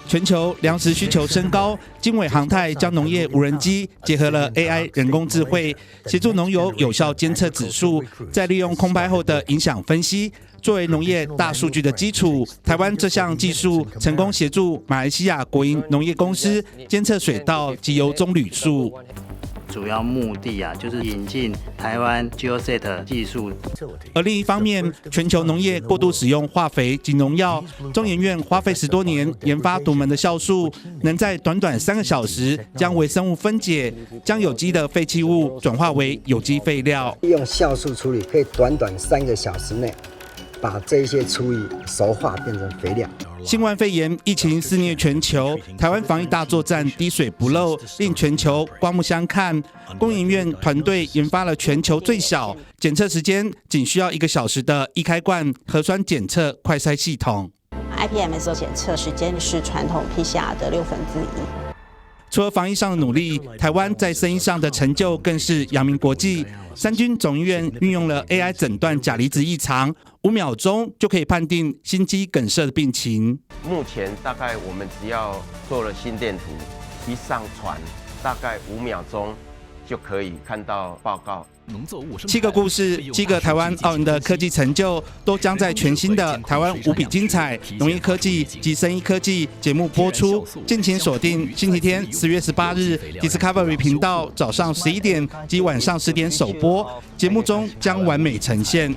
全球糧食需求升高，經緯航太將農業無人機結合了 AI 人工智慧，協助農友有效監測指數，再利用空拍後的影響分析，作為農業大數據的基礎。台灣這項技術成功協助馬來西亞國營農業公司監測水稻及油棕櫚樹。主要目的啊，就是引進台灣 GeoSat 技術。而另一方面，全球農業過度使用化肥及農藥，中研院花費10多年研發獨門的酵素，能在短短3個小時將微生物分解，將有機的廢棄物轉化為有機廢料。利用酵素處理，可以短短3個小時內把這些廚餘熟化變成肥料。新冠肺炎疫情肆虐全球，台灣防疫大作戰滴水不漏，令全球刮目相看。工研院團隊研發了全球最小、檢測時間僅需要1個小時的易開罐核酸檢測快篩系統。 IPMS 檢測時間是傳統 PCR 的1/6。除了防疫上的努力，台灣在生醫上的成就更是揚名國際。三軍總醫院運用了 AI 診斷鉀離子異常，5秒鐘就可以判定心肌梗塞的病情。目前大概我們只要做了心電圖，一上傳，大概5秒鐘就可以看到報告。七個故事，七個台灣傲人的科技成就，都將在全新的台灣無比精彩農業科技及生醫科技節目播出。敬請鎖定星期天10月18日 Discovery 頻道早上11點及晚上10點首播，節目中將完美呈現。